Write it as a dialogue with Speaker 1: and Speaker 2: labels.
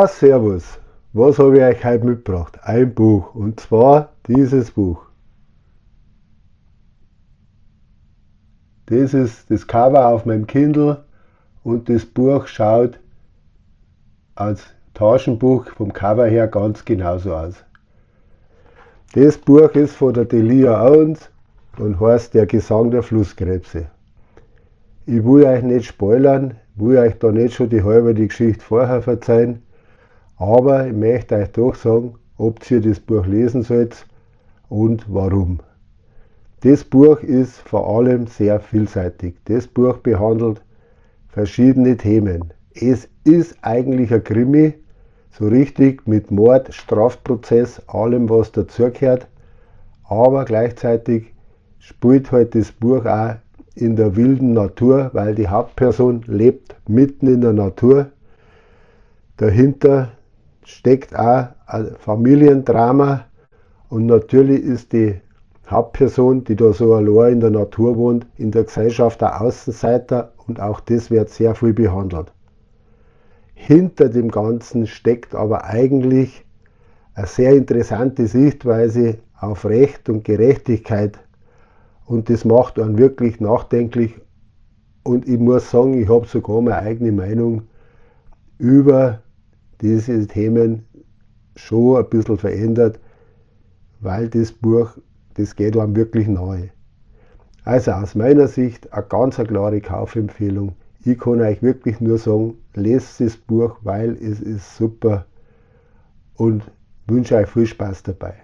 Speaker 1: Ja, servus. Was habe ich euch heute mitgebracht? Ein Buch. Und zwar dieses Buch. Das ist das Cover auf meinem Kindle und das Buch schaut als Taschenbuch vom Cover her ganz genauso aus. Das Buch ist von der Delia Owens und heißt Der Gesang der Flusskrebse. Ich will euch nicht spoilern, will euch da nicht schon die halbe die Geschichte vorher verzeihen, aber ich möchte euch doch sagen, ob ihr das Buch lesen sollt und warum. Das Buch ist vor allem sehr vielseitig. Das Buch behandelt verschiedene Themen. Es ist eigentlich ein Krimi, so richtig mit Mord, Strafprozess, allem was dazugehört, aber gleichzeitig spielt halt das Buch auch in der wilden Natur, weil die Hauptperson lebt mitten in der Natur. Dahinter steckt auch ein Familiendrama und natürlich ist die Hauptperson, die da so allein in der Natur wohnt, in der Gesellschaft der Außenseiter und auch das wird sehr viel behandelt. Hinter dem Ganzen steckt aber eigentlich eine sehr interessante Sichtweise auf Recht und Gerechtigkeit und das macht einen wirklich nachdenklich und ich muss sagen, ich habe sogar meine eigene Meinung über diese Themen schon ein bisschen verändert, weil das Buch, das geht einem wirklich nahe. Also aus meiner Sicht eine ganz klare Kaufempfehlung. Ich kann euch wirklich nur sagen, lest das Buch, weil es ist super und wünsche euch viel Spaß dabei.